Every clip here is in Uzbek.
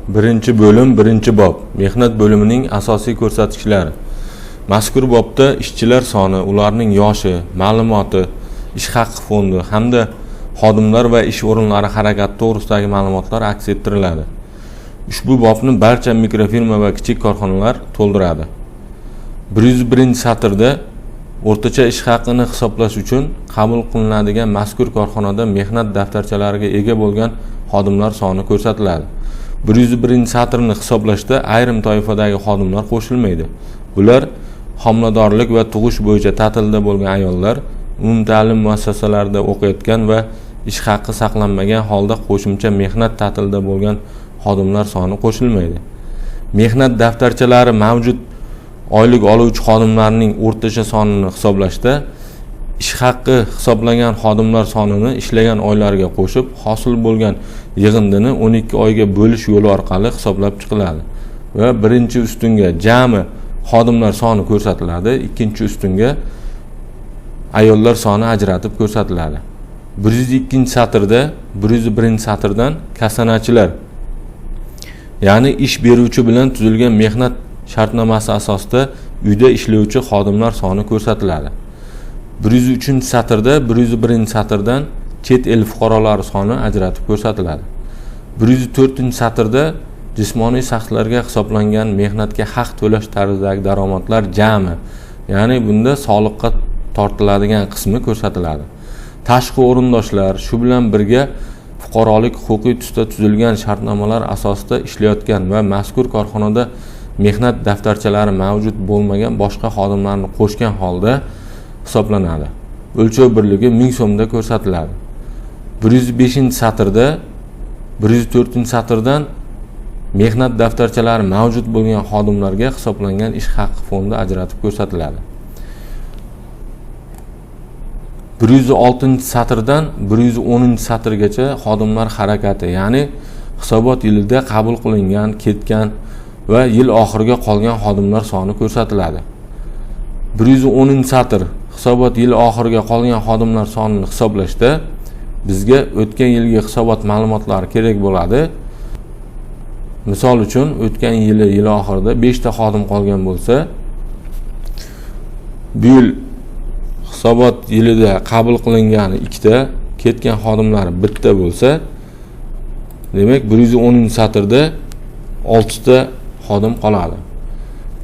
Birinchi bo'lim, birinchi bob. Mehnat bo'limining asosiy ko'rsatkichlari. Mazkur bobda ishchilar soni, ularning yoshi, ma'lumoti, ish haqi fondi hamda xodimlar va ish o'rinlari harakati to'g'risidagi ma'lumotlar aks ettiriladi. Ushbu bobni barcha mikrofirma va kichik korxonalar to'ldiradi. 101-satrda o'rtacha ish haqini hisoblash uchun qabul qilinadigan mazkur korxonada mehnat daftarchalariga ega bo'lgan xodimlar soni ko'rsatiladi. 101-satrni hisoblashda ayrim toifadagi xodimlar qo'shilmaydi. Bular homiladorlik va tug'ish bo'yicha ta'tilda bo'lgan ayollar, umumta'lim muassasalarida o'qiyotgan va ish haqi saqlanmagan holda qo'shimcha mehnat ta'tilida bo'lgan xodimlar soni qo'shilmaydi. Mehnat daftarchalari mavjud oylik oluvchi xodimlarning o'rtacha sonini hisoblashda ish haqi hisoblangan xodimlar sonini ishlagan oylarga qo'shib, hosil bo'lgan yig'indini 12 oyga bo'lish yo'li orqali hisoblab chiqiladi va birinchi ustunga jami xodimlar soni ko'rsatiladi, ikkinchi ustunga ayollar soni ajratib ko'rsatiladi. 102-satrda 101-satrdan kasanachilar, ya'ni ish beruvchi bilan tuzilgan mehnat shartnomasi asosida uyda ishlovchi xodimlar soni ko'rsatiladi. 103-satrda 101-satrdan chet el fuqarolari soni ajratib ko'rsatiladi. 104-satrda jismoniy shaxslarga hisoblangan mehnatga haq to'lash tarzidagi daromadlar jami, ya'ni bunda soliqqa tortiladigan qismi ko'rsatiladi. Tashqi o'rindoshlar, shu bilan birga fuqarolik huquqiy tusda tuzilgan shartnomalar asosida ishlayotgan va mazkur korxonada mehnat daftarchalari mavjud bo'lmagan boshqa xodimlarni qo'shgan holda hisoblanadi. O'lchov birligi 1000 so'mda ko'rsatiladi. 105-satrda 104-satrdan mehnat daftarchalari mavjud bo'lgan xodimlarga hisoblangan ish haqi fondi ajratib ko'rsatiladi. 106-satrdan 110-satrgacha xodimlar harakati, ya'ni hisobot yilida qabul qilingan, ketgan va yil oxiriga qolgan xodimlar soni ko'rsatiladi. 110-satr hisobot yili oxiriga qolgan xodimlar sonini hisoblashda bizga o'tgan yilgi hisobot ma'lumotlari kerak bo'ladi. Misol uchun, o'tgan yili yil oxirida 5 ta xodim qolgan bo'lsa, bu yil hisobot yilida qabul qilingani 2 ta, ketgan xodimlari 1 ta bo'lsa, demak 110-satrda 6 ta xodim qoladi.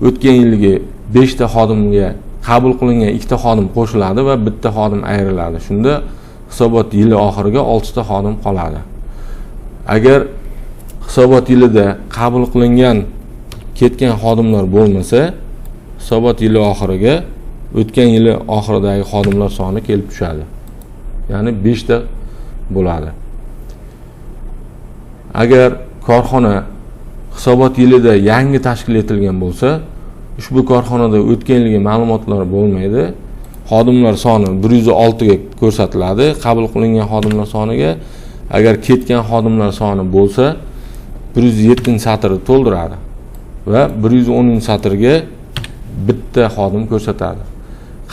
O'tgan yilgi 5 ta xodimga qabul qilingan 2 ta xodim qo'shiladi va 1 ta xodim ayriladi. Shunda hisobot yili oxiriga 6 ta xodim qoladi. Agar hisobot yilida qabul qilingan ketgan xodimlar bo'lmasa, hisobot yili oxiriga o'tgan yili oxiridagi xodimlar soni kelib tushadi. Ya'ni 5 ta bo'ladi. Agar korxona hisobot yilida yangi tashkil etilgan bo'lsa, ushbu korxonada o'tgan yilgi ma'lumotlar bo'lmaydi. Xodimlar soni 106 ga ko'rsatiladi, qabul qilingan xodimlar soniga. Agar ketgan xodimlar soni bo'lsa, 107-satrni to'ldiradi va 110-satrga bitta xodim ko'rsatadi.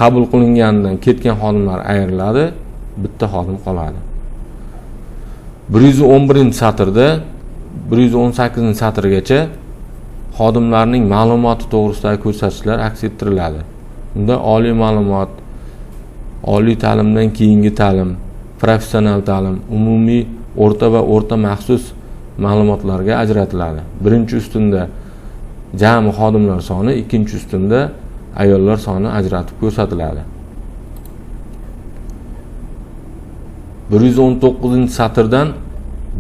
Qabul qilinganidan ketgan xodimlar ayriladi, bitta xodim qoladi. 111-satrda 118-satrgacha xodimlarning ma'lumoti to'g'risidagi ko'rsatkichlar aks ettiriladi. Unda oliy ma'lumot, oliy ta'limdan keyingi ta'lim, professional ta'lim, umumiy o'rta va o'rta maxsus ma'lumotlarga ajratiladi. Birinchi ustunda jami xodimlar soni, ikkinchi ustunda ayollar soni ajratib ko'rsatiladi. 119-satrdan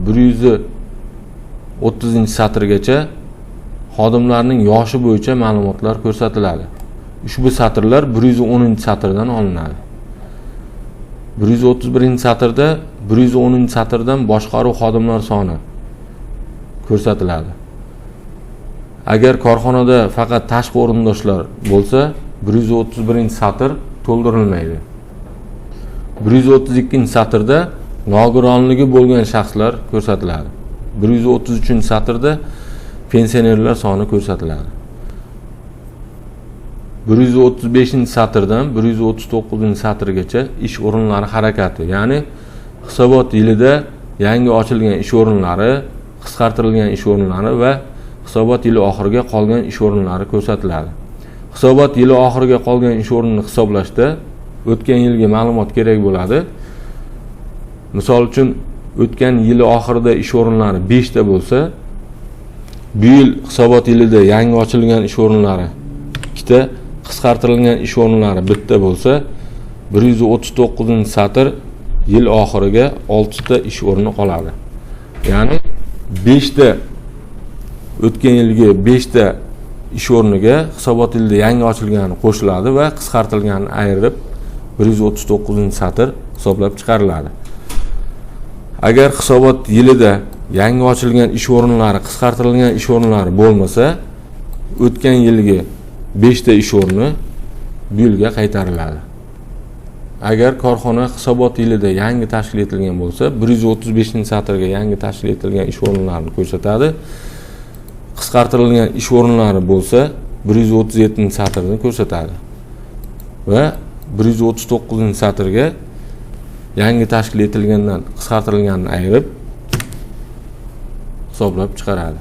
130-satrgacha xodimlarning yoshi bo'yicha ma'lumotlar ko'rsatiladi. Ushbu satrlar 110-satrdan olinadi. 131-satrda 110-satrdan boshqaruv xodimlar soni ko'rsatiladi. Agar korxonada faqat tashqi o'rindoshlar bo'lsa, 131-satr to'ldirilmaydi. 132-satrda nogironligi bo'lgan shaxslar ko'rsatiladi. 133-satrda pensionerlar soni ko'rsatiladi. 135-satrdan 139-satrgacha ish o'rinlari harakati, ya'ni hisobot yilida yangi ochilgan ish o'rinlari, qisqartirilgan ish o'rinlari va hisobot yili oxiriga qolgan ish o'rinlari ko'rsatiladi. Hisobot yili oxiriga qolgan ish o'rnini hisoblashda o'tgan yilgi ma'lumot kerak bo'ladi. Misol uchun, o'tgan yili oxirida ish o'rinlari 5 ta bo'lsa, bu yil hisobot yilida yangi ochilgan ish o'rinlari 2 ta, qisqartirilgan ish o'rinlari 1 ta bo'lsa, 139-satr yil oxiriga 6 ta ish o'rni qoladi. Ya'ni 5 ta o'tgan yilgi 5 ta ish o'rniga hisobot yilida yangi ochilgani qo'shiladi va qisqartirilganini ayirib 139-satr hisoblab chiqariladi. Agar hisobot yilida yangi ochilgan ish o'rinlari, qisqartirilgan ish o'rinlari bo'lmasa, o'tgan yilgi 5 ta ish o'rni bu yilga qaytariladi. Agar korxona hisobot yilida yangi tashkil etilgan bo'lsa, 135-satrga yangi tashkil etilgan ish o'rinlarini ko'rsatadi. Qisqartirilgan ish o'rinlari bo'lsa, 137-satrni ko'rsatadi. Va 139-satrga yangi tashkil etilgandan qisqartirilganini ayirib hisoblab chiqaradi.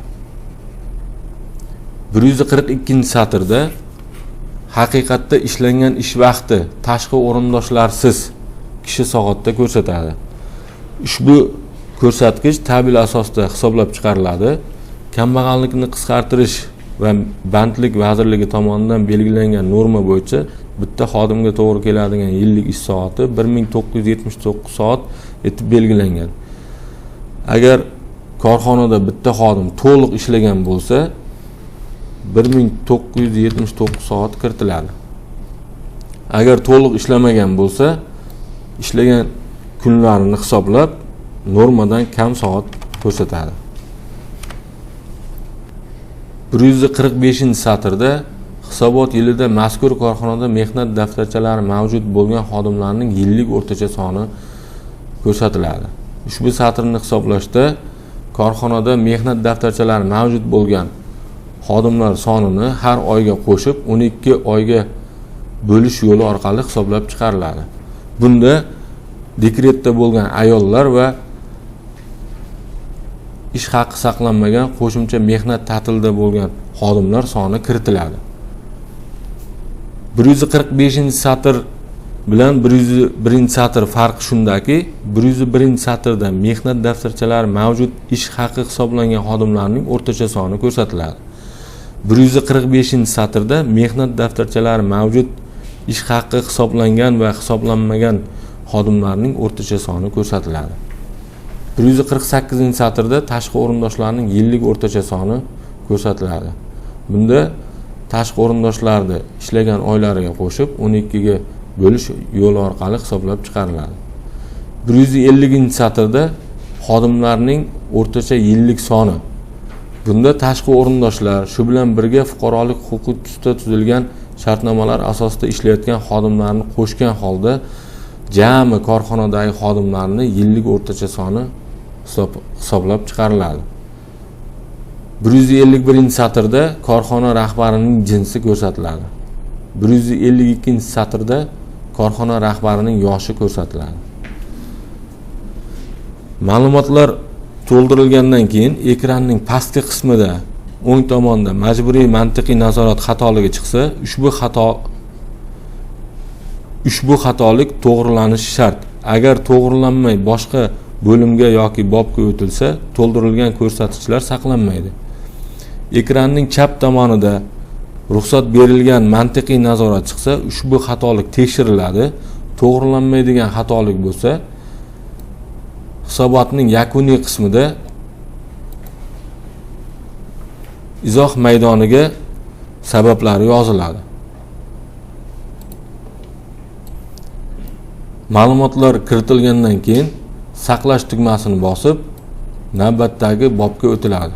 142-satrda haqiqatda ishlangan ish vaqti tashqi o'rindoshlarsiz kishi soatda ko'rsatadi. Ushbu ko'rsatkich tabel asosida hisoblab chiqariladi. Kambag'allikni qisqartirish va bandlik vazirligi tomonidan belgilangan norma bo'yicha bitta xodimga to'g'ri keladigan yillik ish soati 1979 soat etib belgilangan. Agar korxonada bitta xodim to'liq ishlagan bo'lsa, 1979 soat kiritiladi. Agar to'liq ishlamagan bo'lsa, ishlagan kunlarini hisoblab normadan kam soat ko'rsatadi. 145-satrda hisobot yilida mazkur korxonada mehnat daftarchalari mavjud bo'lgan xodimlarning yillik o'rtacha soni ko'rsatiladi. Ushbu satrni hisoblashda korxonada mehnat daftarchalari mavjud bo'lgan xodimlar sonini har oyga qo'shib 12 oyga bo'lish yo'li orqali hisoblab chiqariladi. Bunda dekretda bo'lgan ayollar va ish haqi saqlanmagan qo'shimcha mehnat ta'tilida bo'lgan xodimlar soni kiritiladi. 145-satr bilan 101-satr farqi shundaki, 101-satrda mehnat daftarchalari mavjud ish haqi hisoblangan xodimlarning o'rtacha soni ko'rsatiladi. 145-satrda mehnat daftarchalari mavjud ish haqi hisoblangan va hisoblanmagan xodimlarning o'rtacha soni ko'rsatiladi. 148-satrda tashqi o'rindoshlarning yillik o'rtacha soni ko'rsatiladi. Bunda tashqi o'rindoshlarni ishlagan oylariga qo'shib 12 ga bo'lish yo'li orqali hisoblab chiqariladi. 150-satrda xodimlarning o'rtacha yillik soni. Bunda tashqi o'rindoshlar, shu bilan birga fuqarolik huquqiy tusda tuzilgan shartnomalar asosida ishlayotgan xodimlarni qo'shgan holda jami korxonadagi xodimlarning yillik o'rtacha soni hisoblab chiqariladi. 151-satrda korxona rahbarining jinsi ko'rsatiladi. 152-satrda korxona rahbarining yoshi ko'rsatiladi. Ma'lumotlar to'ldirilgandan keyin ekranning pastki qismida o'ng tomonda majburiy mantiqiy nazorat xatoligi chiqsa, ushbu xatolik to'g'rilanishi shart. Agar to'g'rilanmay boshqa bo'limga yoki bobga o'tilsa, to'ldirilgan ko'rsatkichlar saqlanmaydi. Ekranning chap tomonida ruxsat berilgan mantiqiy nazorat chiqsa, ushbu xatolik tekshiriladi. To'g'rilanmaydigan xatolik bo'lsa, hisobotning yakuniy qismida izoh maydoniga sabablari yoziladi. Ma'lumotlar kiritilgandan keyin saqlash tugmasini bosib, navbatdagi bobga o'tiladi.